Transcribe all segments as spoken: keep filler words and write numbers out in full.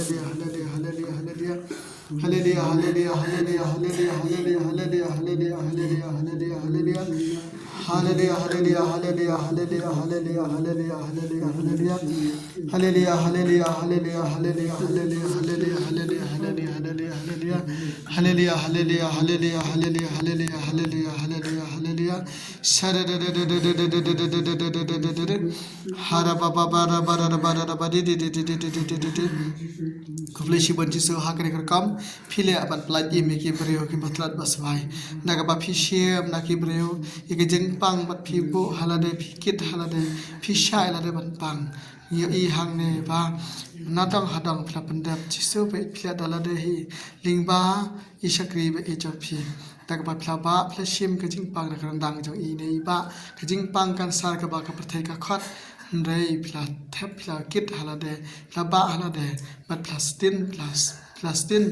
Hallelujah, hallelujah, hallelujah. Hallelujah, hallelujah, hallelujah, hallelujah. Hallelujah, hallelujah, hallelujah, hallelujah, hallelujah. Hallelujah, hallelujah, hallelujah, hallelujah, hallelujah, hallelujah, hallelujah, hallelujah. Hallelujah, hallelujah, hallelujah, hallelujah, hallelujah, hallelujah, hallelujah, hallelujah, hallelujah. Hallelujah, hallelujah, hallelujah, hallelujah, hallelujah, hallelujah, hallelujah, hallelujah. Hara ba ba ba ra ba ra ra ba ra ra ba di di di di di di di di di di. Khublei shibun Jisu ha kane ka rukom phi leh ban pyllait im ïa ki briew ki ba tlot ba swai. Na kaba phi shim na ki briew ïa ka jingpang bad phi buh ha lade phi kit ha lade phi shai lade ban pang. Ïohi hangne ba na dong ha dong phi la pyndep Jisu ba phi leh da lade hi lyngba i shakri ba i jong phi. Da kaba phi la bah phi la shim ka jingpang na ka ryndang jong i ne i bah ka jingpang kansar kaba ka pyrthei ka khot. Hynrei phi la thep phi la kit ha lade phi la bah ha lade bad phi la sdien phi la s- phi la sdien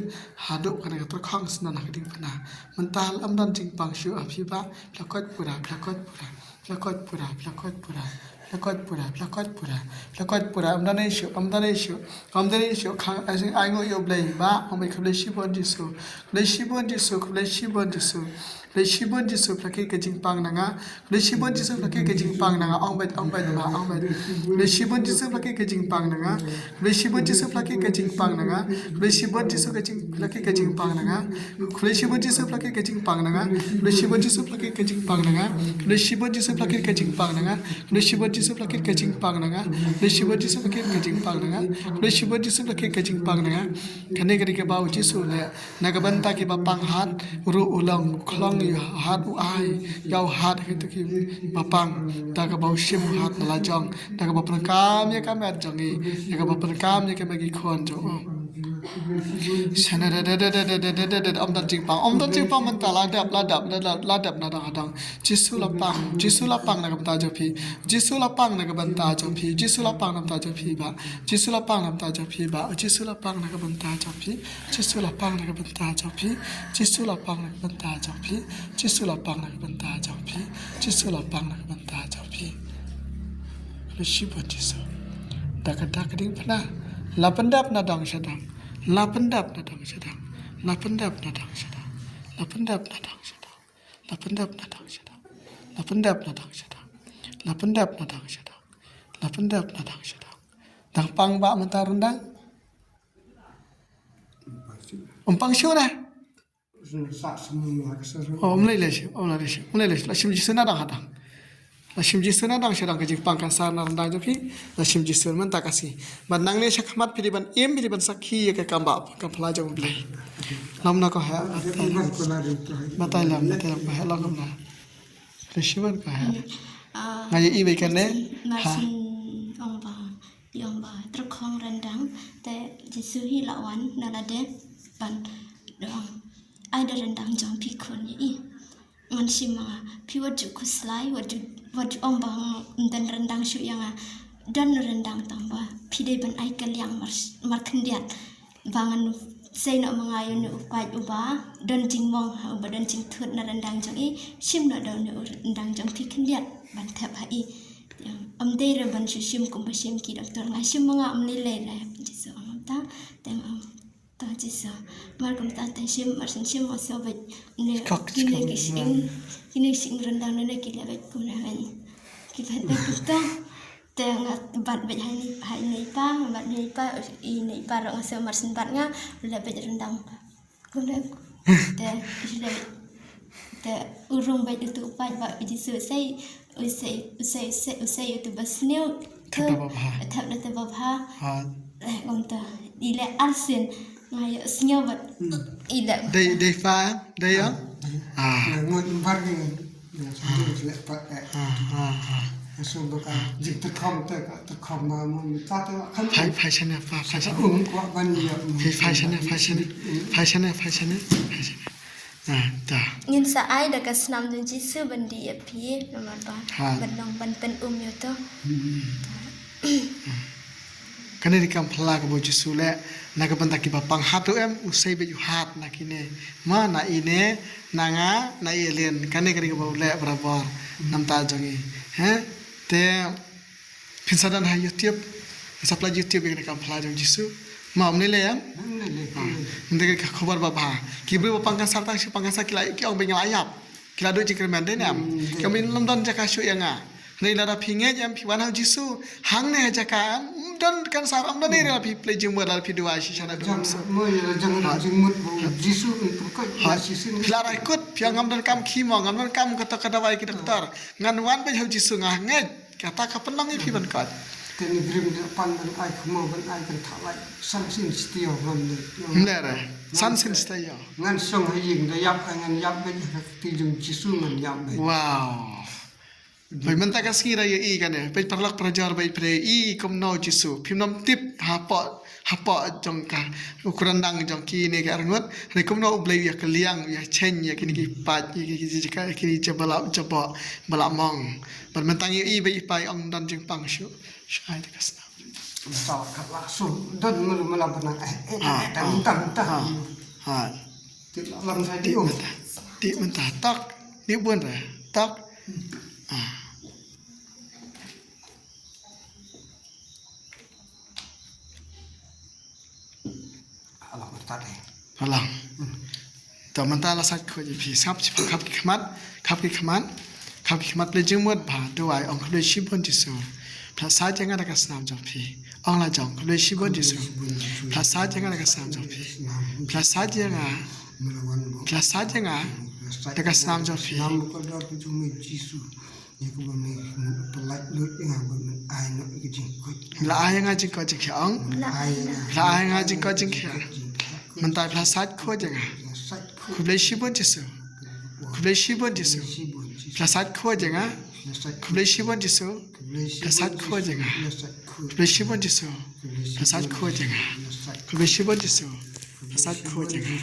haduh kane ka tyrkhong sdang ha ka diengphna. Mynta ym don jingpang shuh ha phi bah phi la koit pura phi la koit pura. Phi la koit pura, phi la koit pura, phi la koit pura, phi la koit pura, phi la koit pura. Ym don ei shuh, ym don ei shuh, ym don ei shuh. Khang ai ai nguh ïa U Blei bah, ong bad khublei shibun Jisu, khublei shibun Jisu, khublei shibun Jisu. Khublei shibun Jisu phi la kit ka jingpang na nga. Khublei shibun Jisu phi la kit ka jingpang na nga. Ong bad, ong bad bah, ong bad. Khublei shibun Jisu phi la kit ka jingpang na nga. Khublei shibun Jisu phi la kit ka jingpang na nga. Khublei shibun Jisu ka jing phi la kit ka jingpang na nga. Khublei shibun Jisu phi la kit ka jingpang na nga. Khublei shibun Jisu phi la kit ka jingpang na nga. Khublei shibun Jisu phi la kit ka jingpang na nga. Khublei shibun Jisu phi la kit ka jingpang na nga. Khublei shibun Jisu phi la kit ka jingpang na nga. Khublei shibun Jisu phi la kit ka jingpang na nga. Kane ka dei kaba u Jisu u leh na ka bynta kiba pang hat ruh u long khlong ïa u hat u ai ïa u hat ha kito kiba pang da kaba u shim u hat na la jong da kaba pyndonkam ïa ka met jong i da kaba pyndonkam ïa ka met ki khun jong u. Shana da da da da da da da da da. Ym don jingpang, ym don jingpang mynta la dep la dep la dep la dep na dang hadang. Jisu la pang, Jisu la pang na ka bynta jong phi. Jisu la pang na ka bynta jong phi. Jisu la pang na ka bynta jong phi ba. Jisu la pang na ka bynta jong phi ba. Jisu la pang na ka bynta jong phi. Jisu la pang na ka bynta jong phi. Jisu la pang na ka bynta jong phi. Jisu la pang na ka bynta jong phi. Jisu la pang na ka bynta jong phi. Khublei shibun Jisu. Da ka da ka diengphna. La pyndep na dang sha dang. La pyndep na dang sha dang. La pyndep na dang sha dang. La pyndep na dang sha dang. La pyndep na dang sha dang. La pyndep na dang sha dang. La pyndep na dang sha dang. La pyndep na dang sha dang. Dang pang ba mynta ryndang. Ym pang shuh na. Ym lei lei shuh, ym lei lei shuh, ym lei lei shuh. La shim Jisu na dang hadang. La shim Jisu na dang sha dang ka jingpang kansar na ryndang jong phi. La shim Jisu mynta ka sngi. Bad nangne sha khmat phi dei ban im, phi dei ban sakhi ïa ka kam ba kam pla jong U Blei. Lam na ko ha. Batai lam, batai lam ko ha lam na. Khublei shibun ko ha. Nga ïa i bai kane. Ha. Ïong ba tyrkhong ryndang te Jisu hi la wan na lade ban dong ai da ryndang jong phi khun ïa i. Ngan shim ma nga phi wat ju khuslai wat ju wat ju ong ba ym don ryndang shuh ïa nga. Don ryndang tang ba phi dei ban ai kylliang mar mar khyndiat. Ba ngan sei noh ma nga ïa une u paid uba don jingmong ha uba don jingthut na ryndang jong i. Shim noh da une u ryndang jong phi khyndiat ban thep ha i. Ym dei re ban shu shim kumba shim ki doktor nga shim ma nga ym lei lei re. Jisu ong ta te nga ong to Jisu. Mar kumta te shim mar shin shim nga shu beit ne kine ki shim kine shim ryndang ne ki leh beit kumne beit ki beit beit kumta. Te nga bat beit hai ni hai ni pa nga bat ni pa i ni pa rok nga shu mar shin bat nga leh beit ryndang. Kumne te i shu leh te u rung beit utu u paid ba u Jisu sei u sei u sei u sei u sei utu ba sniew. Thep da ba bha. Thep da te ba bha. Ha. Eh kumta i leh arsien nga ïoh sniew bad i leh. Dei dei fa dei ya. Ah. Ngut bar ni. Phai phai shane pa phai shane. Phai phai shane phai shane phai shane phai shane phai shane. Ah, ta. Ngin sa ai da ka snam jong Jisu ban dih ïa phi namar ba ban long ban pynum ïa to. Kane dei kam phylla kaba u Jisu leh na ka bynta kiba pang hat u em u sei beit u hat na kine ma na ine na nga na i Alien kane ka dei kaba u leh barabor namta jong i he te phin sa don ha YouTube phin sa pynlait YouTube ïa kane kam phylla jong u Jisu Ma, ym lei lei em? Ym lei lei. Mynta ka khubor ba bha. Ki briew ba pang cancer tang shu pang cancer ki la, ki ong ba ngi la ïap. Ki la duh jingkyrmen, dei ne em? Hmm, ki ong ba ym don jaka shuh ïa nga. Hynrei lada phi ngeit em, phi wan ha u Jisu. Hangne ha jaka em, ym don cancer, ym don ei ei, lada phi plie jingmut, lada phi duwai shisha naduh mynsiem. Mo ïa la jong jingmut ba u Jisu un pyrkhat ïa shisien. Phi la rai kut, phi ong ngam don kam chemo, ngam don kam kato ka dawai ki doktor. Ngan wan beit ha u Jisu, nga ngeit. Kata ka pynlong ïa phi ban koit. Te ngi briew ngi pan ban ai khmo ban ai kan thalai san sien stia ngam leh. Ym leh re. San sien stia. Ngan shong ha ïing da ïap ai ngan ïap beit ha ka kti jong Jisu ngan ïap beit. Wow. Bai mynta ka sngi da ïohi kane. Beit paralok parajor beit pre i kumno Jisu. Phim nym tip hapoh hapoh jong ka u kyrandang jong kine ki arngut. Hynrei kumno U Blei u ïa kylliang u ïa change ïa kine ki paid ïa kine ki jaka kine ki jaba la jaba ba la mong. Ban mynta ngi ïohi ba i pa i ong don jingpang shuh. Shu ai da ka snam. Mynta ka la sum don melu mela benang eh eh eh mynta mynta. Ha. Tip la lam sa di um. Tip mynta tak. Ni bun re tak. Ah. Alang mynta dei. Alang. To mynta la sait khuid ïa phi sngap shi khap ki khmat, khap ki khmat, khap ki khmat plie jingmut bha duwai ong khublei shibun Jisu. Phi la sait ïa nga da ka snam jong phi. Ong la jong khublei shibun Jisu. Phi la sait ïa nga da ka snam jong phi. Phi la sait ïa nga. Phi la sait ïa nga da ka snam jong phi. Ïa kaba me pynlait lut ïa nga ba men ai noh ïa ka jingkoit. La ai ïa nga jingkoit jingkhiah ong. La ai ïa nga jingkoit jingkhiah. Mynta phi la sait khuid ïa nga. Khublei shibun Jisu. Khublei shibun Jisu. Phi la sait khuid ïa nga. Khublei shibun Jisu. Phi la sait khuid ïa nga. Khublei shibun Jisu. Phi la sait khuid ïa nga. Khublei shibun Jisu. Phi la sait khuid ïa nga.